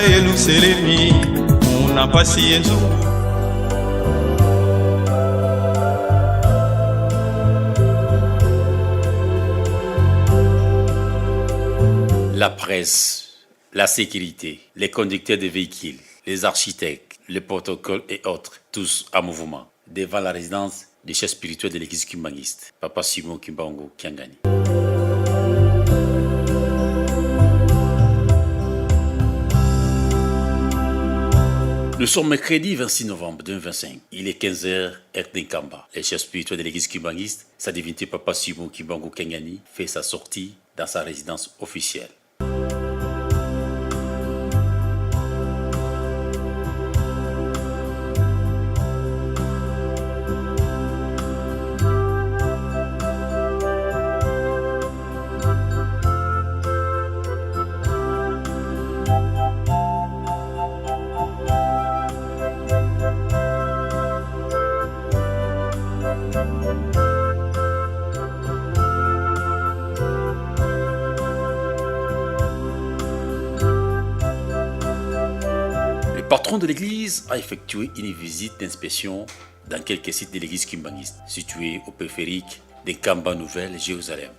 Yelusalemi mona mpasi ye nzungu. La presse, la sécurité, les conducteurs de véhicules, les architectes, le protocole et autres, tous en mouvement, devant la résidence du chef spirituel de l'église kimbanguiste, Papa Simon Kimbangu Kiangani. Nous sommes mercredi 26 novembre 2025. Il est 15h, heure Le chef spirituel de l'église kimbanguiste, sa divinité Papa Simon Kimbangu Kiangani, fait sa sortie dans sa résidence officielle. Le patron de l'église a effectué une visite d'inspection dans quelques sites de l'église kimbanguiste situés au périphérique de Kamba Nouvelle, Jérusalem.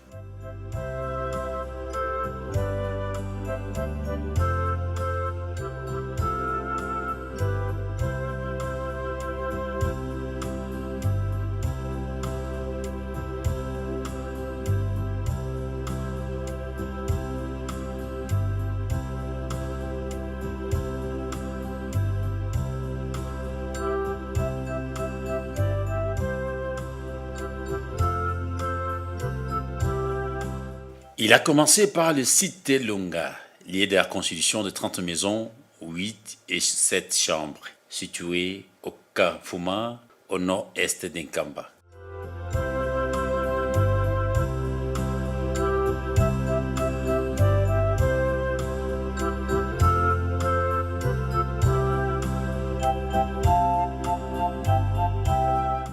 Il a commencé par le site Longa, lié de la construction de 30 maisons, 8 et 7 chambres, situées au Kafuma, au nord-est d'Nkamba.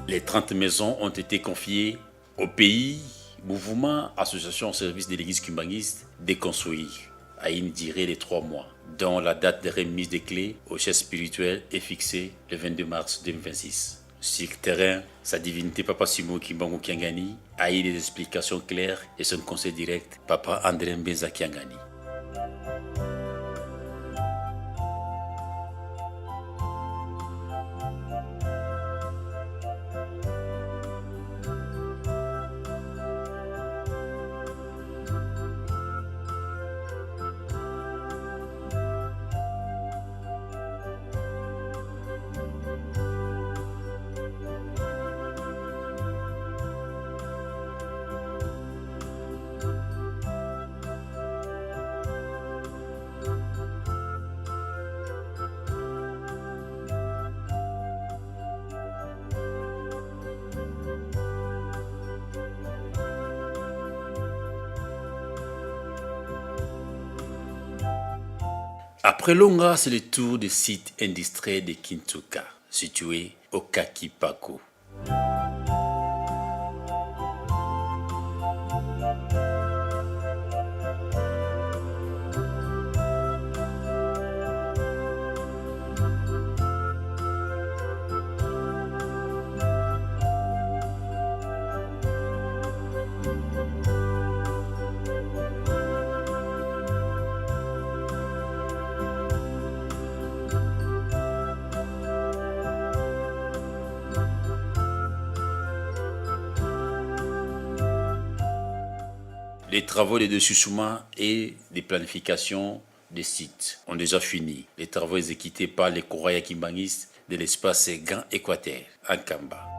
Les 30 maisons ont été confiées au pays Mouvement Association au service de l'église kimbanguiste déconstruit à une durée de 3 mois, dont la date de remise des clés au chef spirituel est fixée le 22 mars 2026. Sur le terrain, sa divinité Papa Simon Kimbangu Kiangani a eu des explications claires et son conseil direct, Papa André Mbenza Kiangani. Après Longa, c'est le tour du site industriel de Kintuka, situé au Kakipako. Les travaux de dessus-chemin et de planification des sites ont déjà fini. Les travaux exécutés par les Kouraya kimbanguistes de l'espace Grand Équateur, à Nkamba.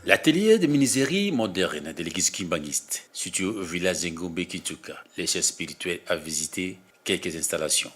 L'atelier de menuiserie moderne de l'église kimbanguiste, situé au village Ngombe Kintuka, le chef spirituel a visité quelques installations.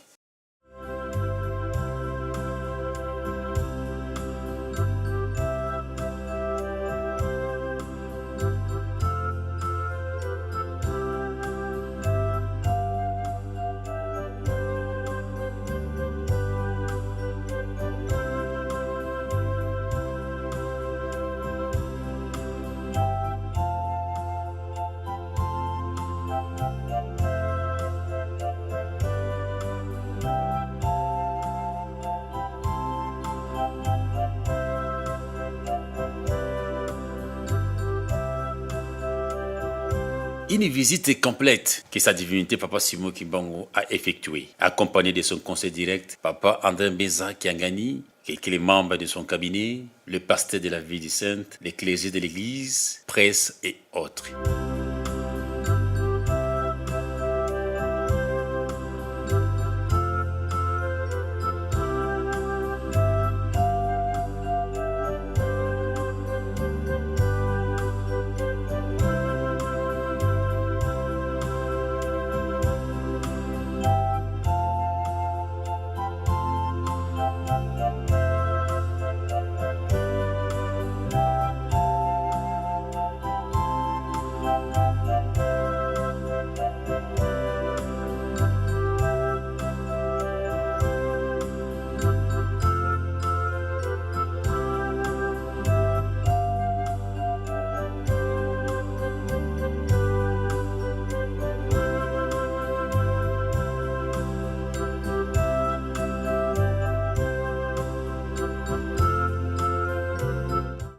Une visite complète que sa divinité Papa Simon Kimbangu a effectuée, accompagné de son conseil direct, Papa André Mbeza Kiangani, quelques membres de son cabinet, le pasteur de la ville sainte, les clergés de l'église, presse et autres.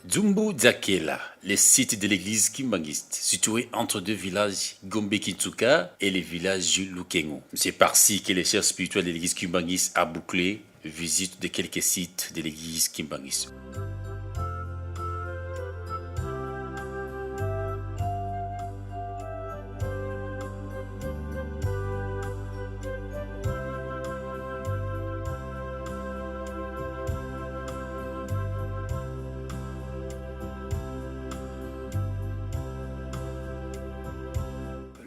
Dzumbu Dzakela, le site de l'église kimbanguiste, situé entre deux villages Gombe Kintuka et le village Lukengo. C'est par-ci que le chef spirituel de l'église kimbanguiste a bouclé visite de quelques sites de l'église kimbanguiste.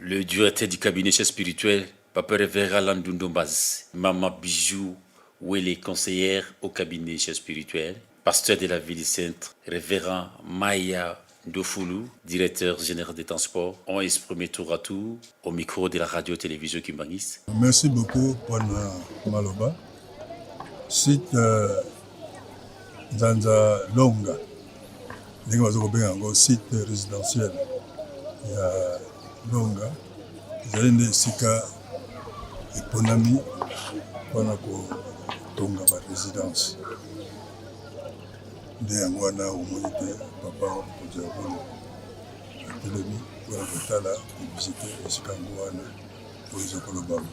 Le directeur du cabinet chef spirituel, Papa Révérend Landundombaz, Maman Bijou, les conseillère au cabinet chef spirituel, pasteur de la ville sainte, révérend Maya Ndofulu, directeur général des transports, ont exprimé tour à tour au micro de la radio-télévision kimbanguiste. Merci beaucoup pour maloba. Site euh, Nzanza Longa, ndenge baza kobenga yango site résidentiel ya Longa, ezali nde esika eponami mpona kotonga ba résidence. Nde yango wana omoni te papa mokonzi ya bolo atelemi mpona kotala kovisite esika yango wana oyo eza kolobama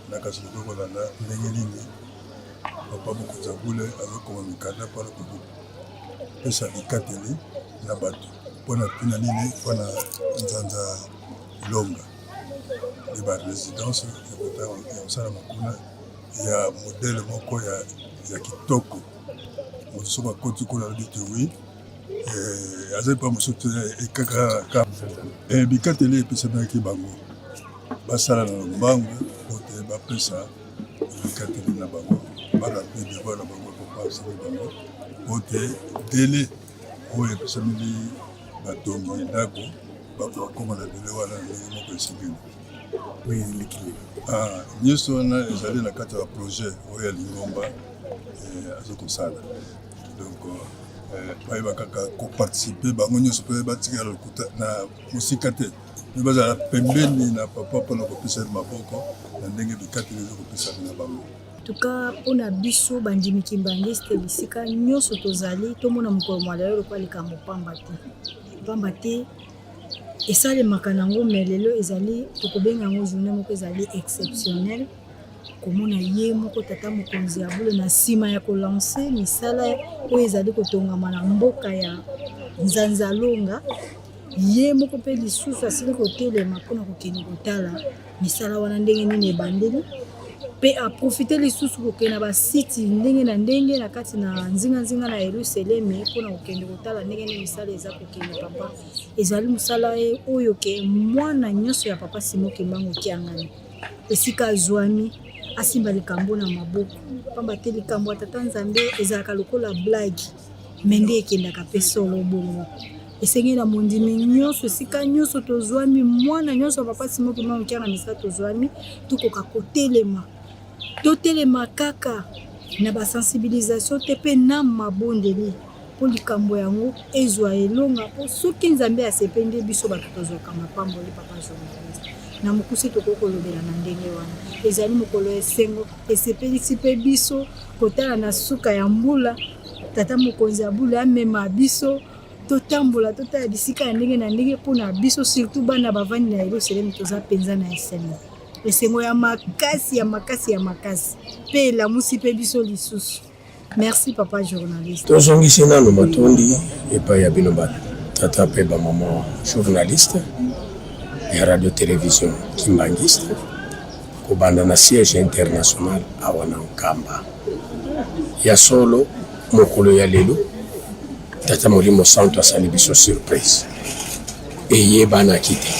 na kasi tokoki kolanda ndenge nini papa mokonzi ya bule azokoma mikanda mpona kopesa bikateli na bato mpona ntina nini mpona nzanza longa nde ba residence ya kosalama kuna ya modele moko ya kitoko. Moto soki akoti kuna alobi te oui eh, aza epa mosusu te eh, kaka eh, bikateli epesamaki bango basala na lombangu mpo te bapesa bikateli na bango barapele devoir na bango papa asali bango mpo te dele oyo epesameli batongi ndako bakokoma na dele wana na ndenge moko esengeli. Ah, nyonso wana ezali na kati ya baprojet oyo ya lingomba eh, aza kosala donc eh, bayeba kaka koparticipe bango nyonso mpe batikala lokuta na mosika te mpe bazala pembeni na papa mpona kopesa maboko na ndenge bikateli eza kopesami na bango. Tuka mpo na biso bandimi kimbanguiste bisika nyonso tozali tomona mokolo mwa lelo lokola likambo pamba te pamba te esalemaka nango mais lelo ezali tokobenga yango journée moko ezali exceptionnelle komona ye moko tata mokonzi ya bule na nsima ya kolanse misala oyo ezali kotongama na mboka ya Nzanzalonga ye moko mpe lisusu asili kotelema mpona kokende kotala misala wana ndenge nini ebandeli mpe aprofite lisusu kokende na basiti ndenge na ndenge na kati na nzinganzinga na Yelusalemi mpona kokende kotala ndenge nini misala eza kokende. Papa, ezali mosala oyo ke mwana nyonso ya papa Simon Kimbangu Kiangani esika azwami asimba likambo na maboko, pamba te likambo ya tata Nzambe ezalaka lokola blague me nde ekendaka mpe solo bongo. Esengeli na mondimi nyonso esika nyonso tozwami, mwana nyonso ya papa Simon Kimbangu Kiangani esika tozwami, tokoka kotelema, totelema kaka na ba sensibilisation te mpe na mabondeli mpo likambo yango ezwa elonga, mpo soki Nzambe asepeli nde biso bato tozwaka mapamboli. Papa journaliste, na mokuse tokoki kolobela na ndenge wana. Ezali mokolo ya esengo, esepelisi mpe biso kotala na suka ya mbula tata mokonzi ya bule amema biso. Totambola, totala bisika ya ndenge na ndenge mpo na biso, surtout bana bavandi na Yelusalemi, toza mpenza na esengo, esengo ya makasi, ya makasi, ya makasi, mpe elamusi mpe biso lisusu. Merci, papa journaliste. Tozongisi nano matondi epai ya bino batata mpe bamama journaliste ya Radio Télévision Kimbanguiste, kobanda na siège international awa na Nkamba. Ya solo, mokolo ya lelo, Tata Molimo Santo asali biso surprise eyebanaki te,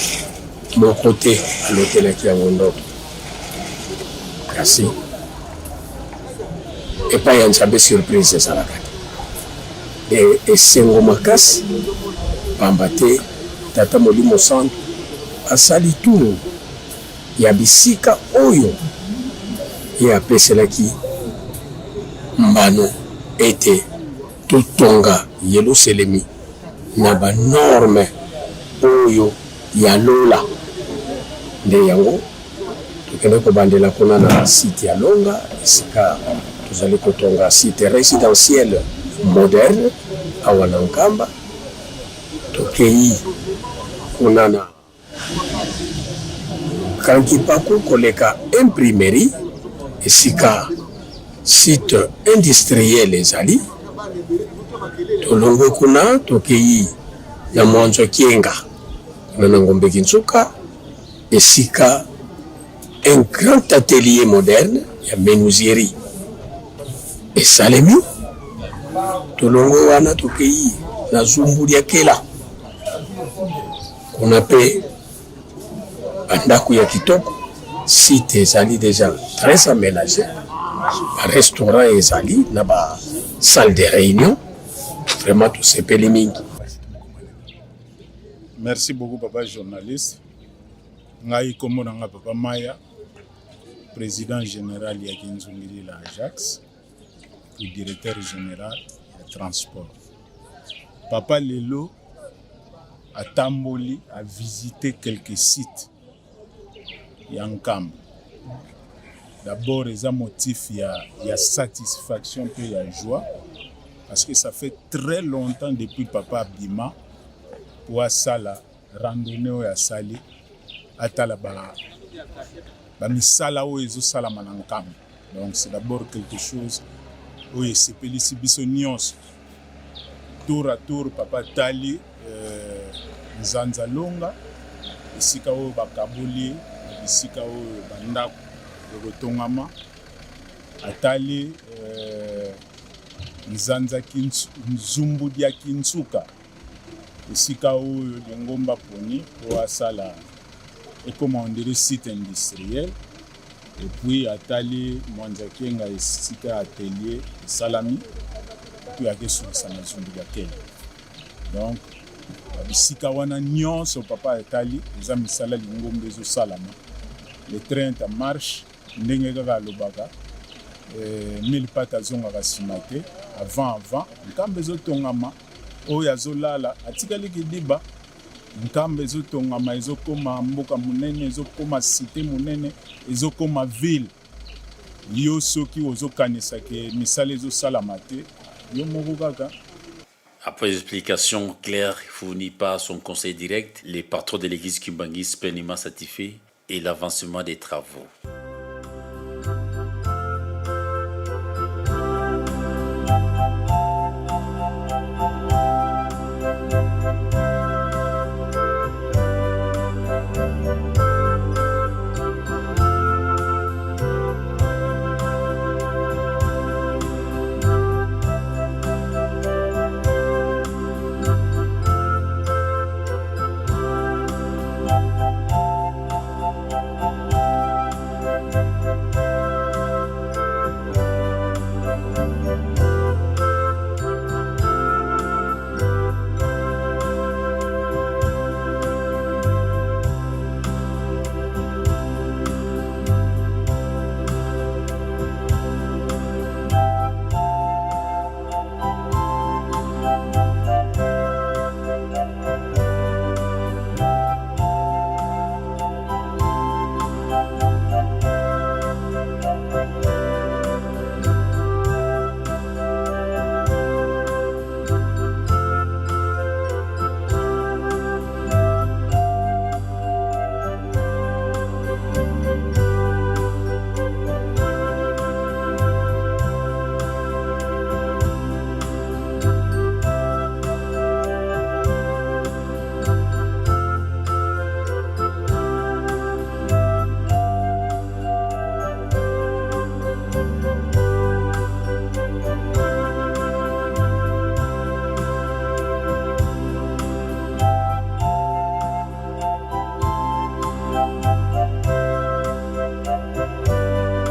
moko te alotelaki yango ndoto. Kasi epai ya Nzambe surprise ezalaka te. Esengo makasi, pamba te Tata Molimo Santo asali tour ya bisika oyo ye apeselaki mbano ete totonga Yelusalemi na banorme oyo ya lola. Nde yango tokende kobandela kuna na site ya Longa, esika tozali kotonga site résidentielle moderne awa na Nkamba. Tokei kuna na Kankipaku, koleka imprimerie, esika site industriel ezali. Tolongwe kuna, tokei na Mwanzo Kienga, kuna na Ngombe Kinsuka, esika un grand atelier moderne ya menuiserie esalemi. Tolongwe wana, tokei na Zumbu-Diakela, kuna mpe bandako ya kitoko, site ezali déjà très aménagé, barestaurant ezali na basalle de réunion. Vraiment tosepeli mingi. Merci beaucoup, papa journaliste. Ngai kombo na nga Papa Maya, président général ya Kinzungilila Ajax et directeur général ya transport. Papa lelo atamboli, a visité quelques sites ya Nkamba. D'abord eza motif ya satisfaction mpe ya joie, parce que ça fait très longtemps depuis papa abima po asala randonnée oyo asali, atala bamisala oyo ezosalama na Nkamba. Donc c'est d'abord quelque chose oyo esepelisi biso nyonso. Tour à tour papa tali Nzanza Longa, esika oyo bakaboli bisika oyo bandako ekotongama. Atali Nzanza Nzumbu dia Kinsuka, esika oyo lingomba poni po asala ekoma on dirait site industriel. Et puis atali Mwanza Kienga, esika atelier esalami. Puis akesukisa na Zumbu Diakela. Donc bisika wana nyonso papa atali, eza misala lingomba ezosalama. Le train est en marche, ndenge kaka alobaka, mille pattes azongaka nsima te. Avant avant, Nkamba ezotongama. Oyo azolala atikali kidiba. Nkamba ezotongama, ezokoma mboka monene, ezokoma cité monene, ezokoma ville. Yo soki ozokanisa ke misala ezosalama te, yo moko kaka. Après les explications claires fournies par son conseil direct, les patrons de l'église kimbanguiste pleinement satisfaits et l'avancement des travaux.